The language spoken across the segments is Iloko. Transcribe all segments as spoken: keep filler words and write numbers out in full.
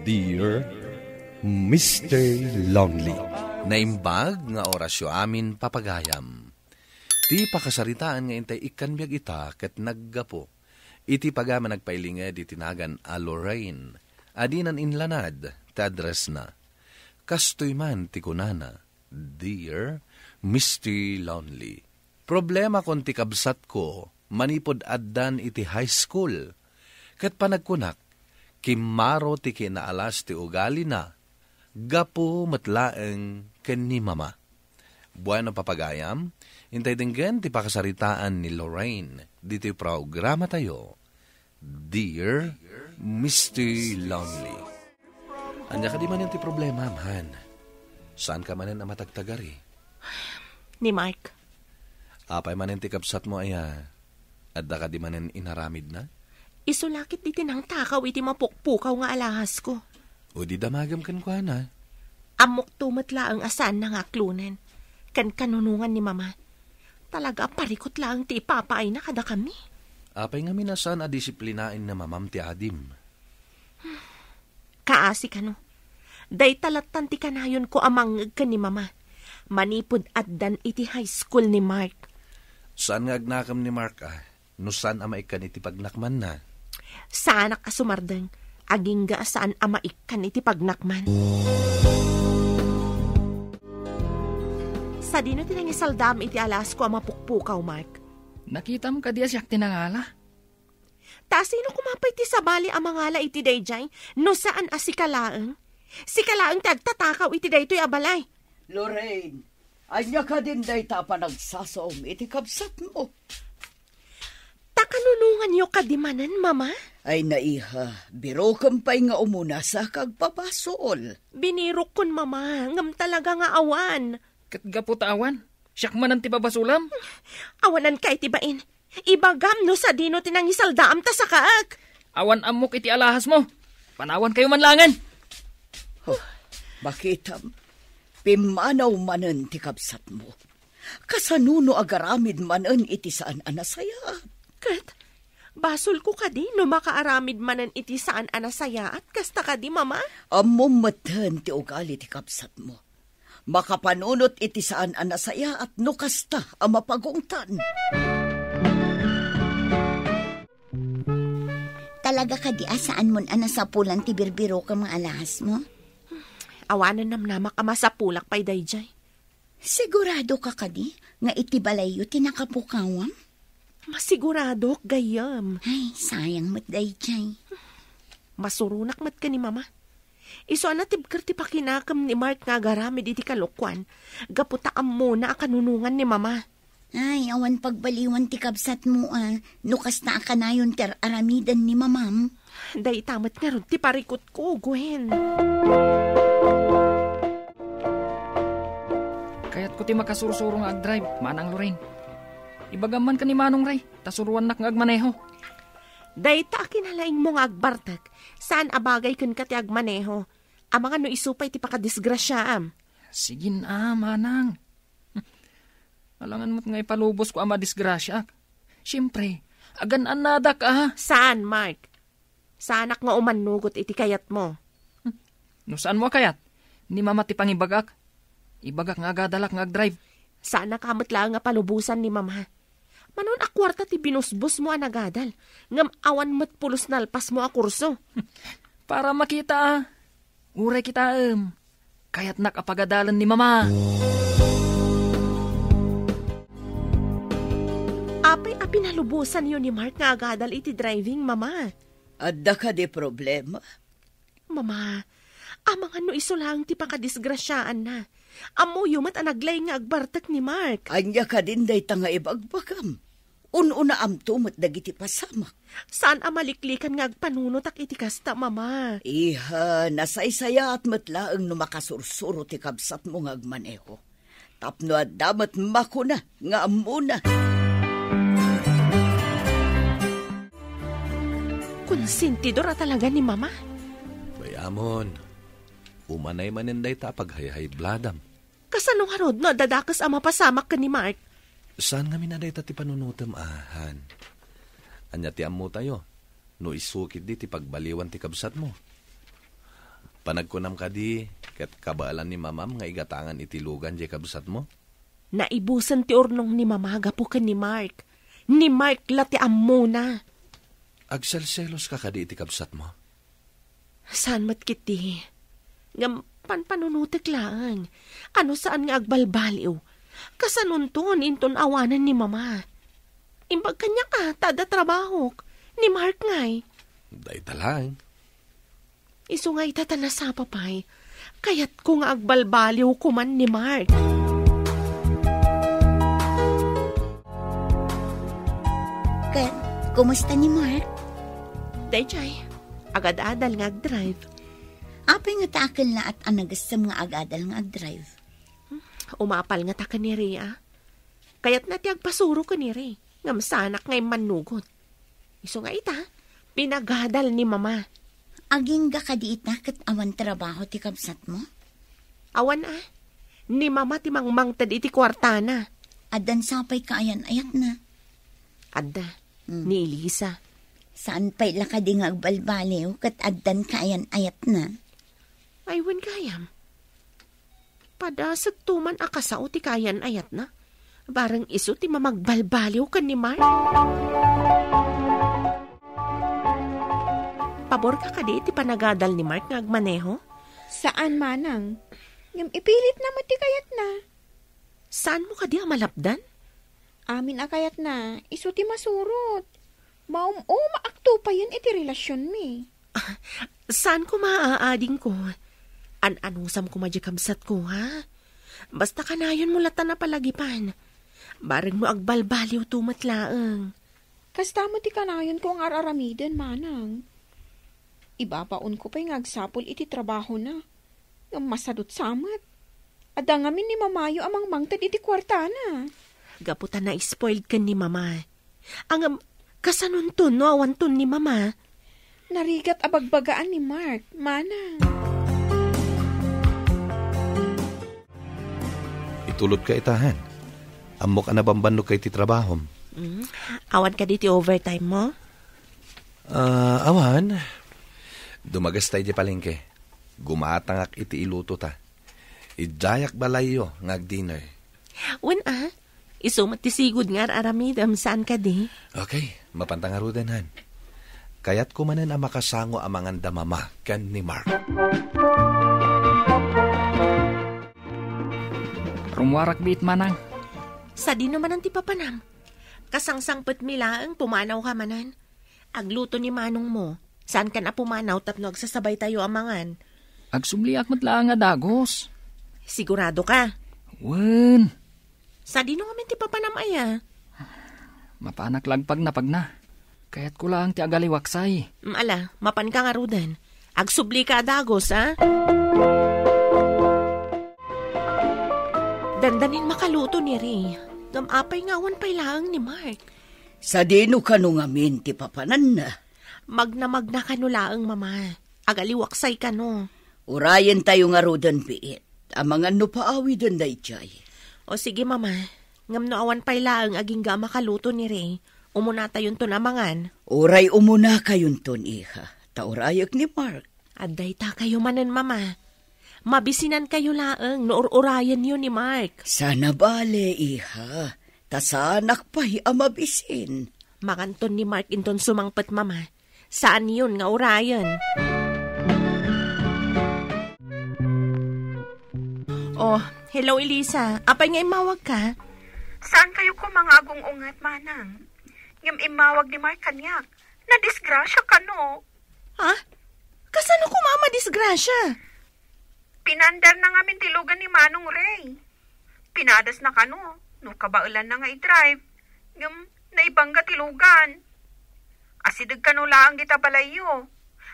Dear Mister Lonely. Naimbag nga orasyo amin, papagayam. Ti pakasaritaan nga intay ikkan biag ita ket naggapu iti pagayam a nagpailinged iti nagan a Lorraine, a dinan inlanad ti addressna. Kastoy man ti kunana, "Dear Mister Lonely, problemakon ti kabsatko manipud addan iti high school. Ket panagkunak, kimmaro ti kinaalas ti ugalina gapu met laeng ken ni Mama." Bueno, papagayam, intay denggen ti pakasaritaan ni Lorraine ditoy programatayo, Dear Mister Lonely. Ania kadi manen ti problema, man? Saanka manen a matagtagari? Ni Mark. Apay manen ti kabsatmo aya? Adda kadi manen inaramidna? Isu la ketdi ti nangtakaw iti mapukpukaw nga alahasko. O di damagem kenkuana. Ammokto met laeng a saanna nga aklonen ken kanunongan ni Mama. Talaga a parikut laeng ti ipapaayna kadakami. Apay ngamin a saan a disiplinaen ni Mamam ti adim? Kaasi kano. Dayta lattan ti kanayonko a mangngeg ken ni Mama manipud addan iti high school ni Mark. Saan nga agnakem ni Mark, a, no saan a maikkan iti pagnakmanna? Saanak a sumardeng, agingga a saan a maikkan iti pagnakman. Sadino ti nangisaldaam iti alasko a mapukpukaw, Mark? Nakitam kadi a siak ti nangala? Ta sino koma pay ti sabali a mangala iti daydiay no saan a sika laeng? Sika laeng ti agtatakaw iti daytoy a balay. Lorraine, ania kadin dayta a panagsasaom iti kabsatmo? Ta kanunonganyo kadi manen, Mama? Ay, naiha, birokem pay nga umuna sa kagpapasol. Binirokkon, Mama, ngem talaga nga awan. Ket gapu ta awan, siak manen ti babasolam. Awanan kay ti bain. Ibagam no sadino ti nangisaldaam ta sakaek. Awan ammok iti alahasmo. Panawankayo man laengen. Oh, makitam, pimmanaw manen ti kabsatmo. Kasano no agaramid manen iti saan a nasayaat? Ket, basolko kadi no makaaramid manen iti saan a nasayaat, kasta kadi, Mama? Ammom metten ti ugali ti kabsatmo. Makapanunot iti saan a nasayaat no kasta a mapagungtan. Talaga kadi a saanmon a nasapulan ti birbirokem nga alahasmo? Awanen namnamak a masapulak pay daydiay. Sigurado ka kadi nga iti balayyo ti nakapukawam? Masiguradok, gayyem. Ay, sayang met daydiay. Masuronak met ken ni Mama. Isu a natibker ti pakinakem ni Mark nga agaramid iti kalokuan, gapu ta ammona a kanunongan ni Mama. Ay, awan pagbaliwan ti kabsatmo a, no kasta a kanayon ti ar-aramiden ni Mamam. Dayta met ngarud ti parikutko, Gwen. Kayatko ti makasursuro nga agdrive, Manang Lorraine. Ibagam man ken ni Manong Ray, ta suruannak nga agmaneho. Dayta a kinalaingmo nga agbartek, saan a bagay kenka ti agmaneho. Amangan no isu pay ti pakadisgrasiaam. Sigin a, manang. Alangan met nga ipalubosko a madisgrasiaak. Siempre, agan-annadak a. Saan, Mark? Saanak nga umannugot iti kayatmo. No saanmo a kayat, ni Mama ti pangibagak. Ibagak nga agadalak nga agdrive. Saanak a met laeng a palubosan ni Mama. Manon a kuarta ti binusbosmo a nagadal, ngem awan met pulos nalpasmo a kurso. Para makita a. Uray kitaem. Kayatnak a pagadalen ni Mama. Apay a pinalubosanyo ni Mark nga agadal iti driving, Mama? Adda kadi problema? Mama, amangan no isu laeng ti pakadisgrasiaanna. Ammoyo met a naglaing nga agbartek ni Mark. Ania kadin dayta nga ibagbagam? Un-unaamto met dagiti pasamak. Saan a maliklikan nga agpanunotak iti kasta, Mama. Iha, nasaysayaat met laeng no makasursuro ti kabsatmo nga agmaneho. Tapno adda met makuna nga ammona. Konsentidor a talaga ni Mama. Bayamon, umanay manen dayta a paghayhaybladam. Kasano ngarud no adda dakes a mapasamak ken ni Mark? Saan ngamin a dayta ti panunotem, a, Han? Ania ti ammotayo no isu ketdi ti pagbaliwan ti kabsatmo? Panagkunam kadi, ket kabaelan ni mamam nga igatangan iti lugan diay kabsatmo? Naibusen ti urnong ni mama gapu ken ni Mark. Ni Mark la ti ammona. Agselselos ka kadi iti kabsatmo? Saan met ketdi. Ngem panpanunotek laeng. Ano saan nga agbalbaliw? Kasanonton inton awanen ni mama? Imbag kaniak a, ta adda trabahok. Ni Mark ngay? Dayta laeng. Isu nga ita ta nasapa pay, kayatko nga agbalbaliw koman ni Mark. Ket, kumusta ni Mark? Daydiay, agad-adal nga agdrive. Apay nga ta akin laat a nagessem nga agadal nga agdrive? Umapal nga ta ken ni Rhea. Kayatna ti agpasuro ken ni Ray, ngem saanak nga immannugot. Isu nga ita, pinagadal ni Mama. Agingga kadi ita ket awan trabaho ti kabsatmo? Awan a. Ni Mama ti mangmangted iti kuartana. Addan sapay kaayan-ayatna? Adda, Hmm. ni Elisa. Saan pay la kadi nga agbalbaliw ket addan kaayan-ayatna? Ay, wen gayam. Padasekto man a kasao ti kaayan-ayatna. Bareng isu ti mamagbalbaliw ken ni Mark. Paborka kadi ti panagadal ni Mark nga agmaneho? Saan, manang. Ngem ipilitna met ti kayatna. Saanmo kadi a malapdan? Amin a kayatna, isu ti masurot. Maum-umaakto payen iti relasionmi. Ah, saan koma, adingko? An-anusam koma diay kabsatko, ha? Basta kanayonmo latta a palagipan. Bareng no agbalbaliwto met laeng. Kasta met ti kanayonko nga ar-aramiden, manang. Ibabaonko pay nga agsapul iti trabahona. Ngem masadut sa met. Adda ngamin ni Mamayo a mangmangted iti kuartana. Gapu ta na-spoiled ken ni Mama. Ngem, kasanonton no awanton ni Mama? Narigat a bagbagaan ni Mark, manang. Itulodka ita, han. Ammok a nabambannog ka iti trabahom. Mm. Awan kadi ti overtime mo? Ah, awan. Dumagestay di palengke. Gumatangak iti ilutota. Iddayak balayyo nga agdinner. Wen a, isu met ti sigud nga ar-aramidem, saan kadi? Okay, mapanta ngaruden, han. Kayatko manen a makasango a mangan da Mama ken ni Mark. Rummuarak biit, manang. Sadino manen ti papanam? Kasangsangpetmi laeng, pumanawka manen. Agluto ni manongmo. Saankan a pumanaw tapno agsasabaytayo a mangan. Agsubliak met laeng a dagus. Sigurado ka? Wen. Sadino ngamin ti papanam aya? Mapanak la agpagnapagna. Kayatko laeng ti agaliwaksay. Mm, ala, mapanka ngaruden. Agsublika a dagus, a? Dandanin makaluto ni Ray. Ngem apay nga awan pay laeng ni Mark? Sadino kano ngamin ti papananna? Magna-magna kano laeng, Mama. Agaliwaksay kano. Urayentayo ngaruden biit. Amangan no paawiden daydiay. O sige, Mama. Ngem no awan pay laeng agingga a makaluto ni Ray, umunatayonton a mangan. Uray umunakayonton, iha. Ta urayek ni Mark. Adda itakayo manen, Mama. Mabisinankayo laeng no ur-urayenyo ni Mark. Sana bale, iha. Ta saanak pay a mabisin. Manganton ni Mark inton sumangpet, Mama. Saanyon nga urayen. Oh, hello, Elisa. Apay nga immawagka? Saankayo koma nga agung-unget, manang? Ngem immawag ni Mark kaniak. Nadisgrasya kano. Ha? Kasano koma a madisgrasya? Pinaandarna ngamin ti lugan ni Manong Ray. Pinadasna kano, no kabaelanna nga i-drive. Ngem, naibangga ti lugan. Asideg kano laeng dita balayyo.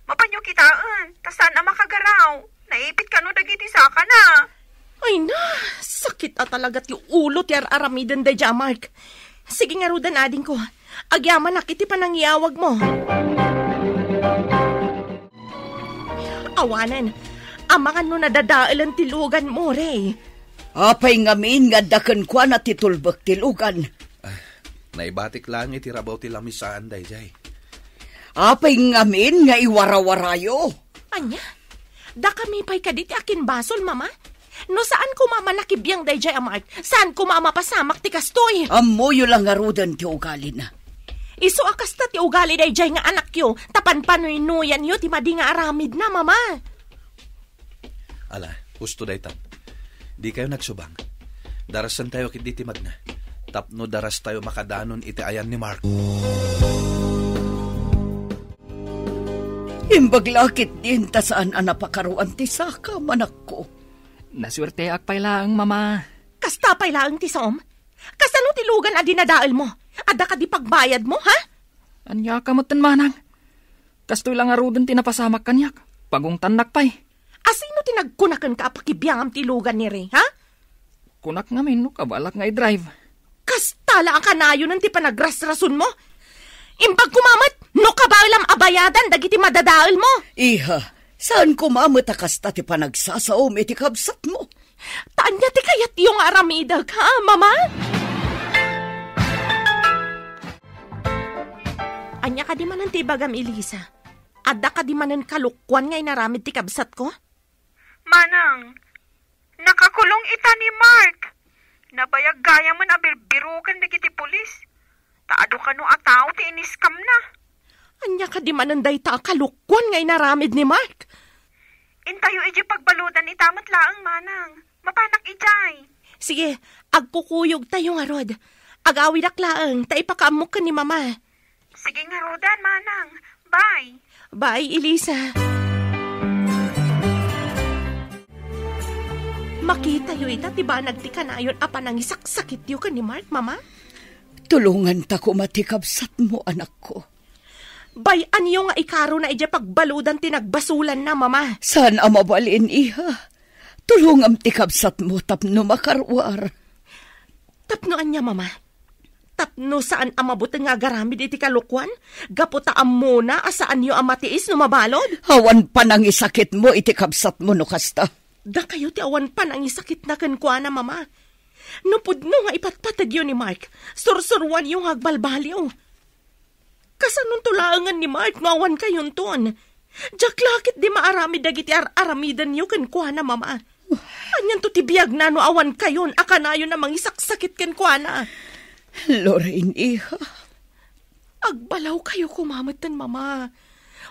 Mapanyo kitaen, ta saan a makagaraw. Naipit kano dagiti sakana. Ay na, sakit a talaga ti ulo ti ar-aramiden daydiay a Mark. Sige ngaruden, adingko. Agyamanak iti panangiyawagmo. Awanen, amangan no nadadaelen ti luganmo, Ray. Apay ngamin nga adda kenkuana ti tulbek ti lugan? Ah, naibatik laeng iti rabaw ti lamisaan daydiay. Apay ngamin nga iwarawarayo? Ania? Dakami pay kadi ti akinbasol, Mama? No saan koma a manakibiang daydiay a Mark, saan koma a mapasamak ti kastoy. Ammoyo la ngaruden ti ugalina. Isu a kasta ti ugali daydiay nga anakyo, ta panpanuynuyanyo ti madi nga aramidna, Mama. Ala, husto dayta. Dikayo nagsubang. Darasentayo ketdi ti magna. Tapno darastayo makadanon iti ayan ni Mark. Imbag la ketdin ta saan a napakaruan ti sakam, anakko. Nasuerteak pay laeng, Mama. Kasta pay laeng ti saom? Kasano ti lugan a dinadaelmo? Adda kadi pagbayadmo, ha? Ania ka metten, Manang? Kastoy la ngaruden ti napasamak kaniak. Pagungtannak pay. Asino ti nagkuna kenka a pakibiangam ti lugan ni Ray, ha? Kunak ngamin no kabaelak nga i-drive. Kasta la a kanayonen ti panagrasrasonmo. Imbag koma met no kabaelam a bayadan dagiti madadaelmo. Iha, saan koma met a kasta ti panagsasaom iti kabsatmo. Ta ania ti kayatyo nga aramidek, ha, Mama? Ania kadi manen ti ibagam, Elisa? Adda kadi manen kalokuan nga inaramid ti kabsatko? Manang, nakakulong ita ni Mark. Nabayag gayamen a birbiroken dagiti pulis. Ta adu kano a tao ti iniskamna. Ania kadi manen dayta a kalokuan nga inaramid ni Mark? Intayo idiay pagbaludan ita met laeng, Manang. Mapanak idiay. Sige, agkukuyogtayo ngarud. Agawidak laeng ta ipakaammok ken ni Mama. Sige ngaruden, Manang. Bye. Bye, Elisa. Makitayo ita ti banag ti kanayon a panangisaksakityo ken ni Mark, Mama? Tulonganta koma ti kabsatmo, anakko. Bay-anyo nga ikarona idiay pagbaludan ti nagbasolanna, Mama. Saan a mabalin, iha. Tulongam ti kabsatmo tapno makaruar. Tapno ania, Mama? Tapno saan a mabuteng nga agaramid iti kalokuan? Gapu ta ammona a saanyo a matiis no mabalud? Awan panangisakitmo iti kabsatmo no kasta. Dakayo ti awan panangisakitna kenkuana, Mama. No pudno nga ipatpategyo ni Mark, sursuroanyo nga agbalbaliw. Kasanonto laengen ni Mark no awan kayonton? Diak la ketdi maaramid dagiti ar-aramidenyo kenkuana, Mama. Anianto ti biagna no awan kayon a kanayon a mangisaksakit kenkuana? Lorraine, iha. Agbalawkayo koma metten, Mama.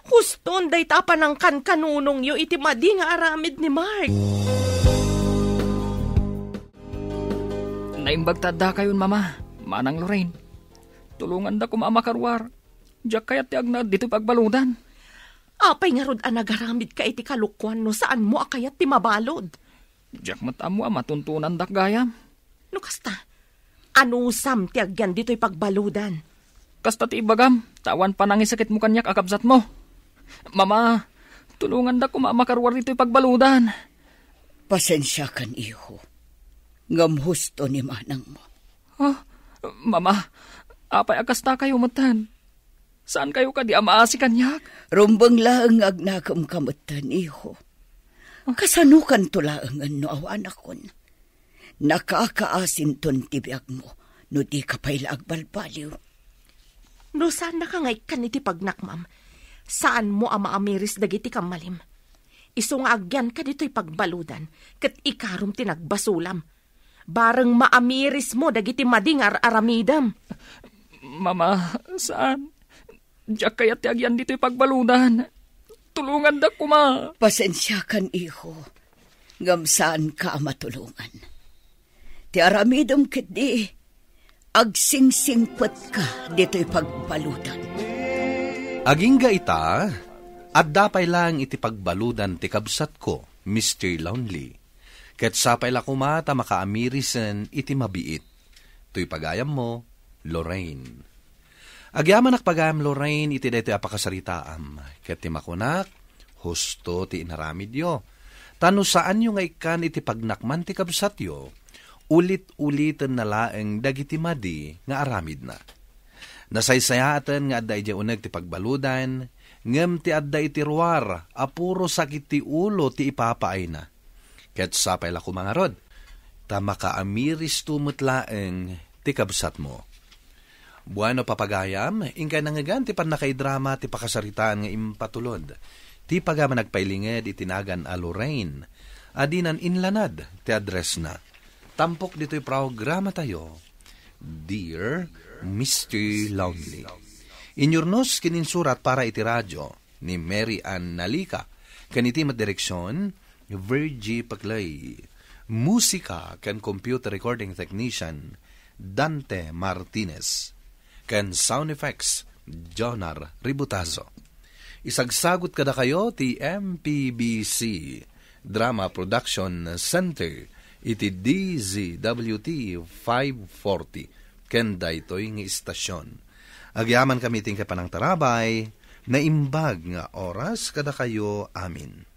Huston dayta a panangkankanunongyo iti madi nga aramid ni Mark. Naimbag ta addakayon, Mama, Manang Lorraine. Tulonganda koma a makaruar. Diak kayat ti agnaed ditoy pagbaludan. Apay ngarud a nagaramidka iti kalokuan no saanmo a kayat ti mabalud? Diak met ammo a matuntonandak gayam. No kasta, anusam ti agyan ditoy pagbaludan? Kasta ti ibagam, ta awan panangisakitmo kaniak a kabsatmo. Mama, tulonganda koma a makaruar ditoy pagbaludan. Pasensiakan, iho. Ngem husto ni manangmo. Ah, Mama, apay a kastakayo metten? Saankayo kadi a maasi kaniak? Rumbeng laeng nga agnakemka metten, iho. Ah. Kasanokanto laengen no awanakon? Nakakaasinton ti biagmo no dika pay la agbalbaliw. No saannaka nga ikkan iti pagnakmam, saanmo a maamiris dagiti kammalim. Isu nga agyanka ditoy pagbaludan ket ikarom ti nagbasolam. Bareng maamirismo dagiti madi nga ar-aramidem. Mama, saan. Diak kayat ti agyan ditoy pagbaludan. Tulonganda koma. Pasensiakan, iho. Ngem saanka a matulongan. Ti aramidem ketdi, agsingsingpetka ditoy pagbaludan. Agingga ita, adda pay laeng iti pagbaludan ti kabsatko, Mister Lonely. Ket sapay la koma ta makaamirisen iti mabiit. Toy pagayammo, Lorraine. Agyamanak pagayam, Lorraine, iti daytoy a pakasaritaam, ket ti makunak, husto ti inaramidyo. Ta no saanyo nga ikkan iti pagnakman ti kabsatyo, ulit-ulitenna laeng dagiti madi nga aramidna. Nasaysayaten nga adda idiay uneg ti pagbaludan, ngem ti adda iti ruar a puro sakit ti ulo ti ipapaayna. Ket sapay la koma ngarud, ta makaamiristo met laeng ti kabsatmo. Bueno, papagayam, inkay nangngegan ti pannakaidrama ti pakasaritaan nga impatulod ti pagamang agpailinged iti nagan a Lorraine, a dinan inlanad ti addressna. Tampok ditoy programatayo, Dear Mister Lonely. Inyurnos ken insurat para iti radio ni Mary Ann Nalica, ken iti met direksion, Virgie Paclay. Musika ken computer recording technician, Dante Martinez. Ken sound effects, Jonar Ributazo. Isagsagut kadakayo ti M P B C Drama Production Center iti D Z W T five forty ken daytoy nga istasyon. Agyamankami ti panangtarabay, naimbag nga oras kadakayo amin.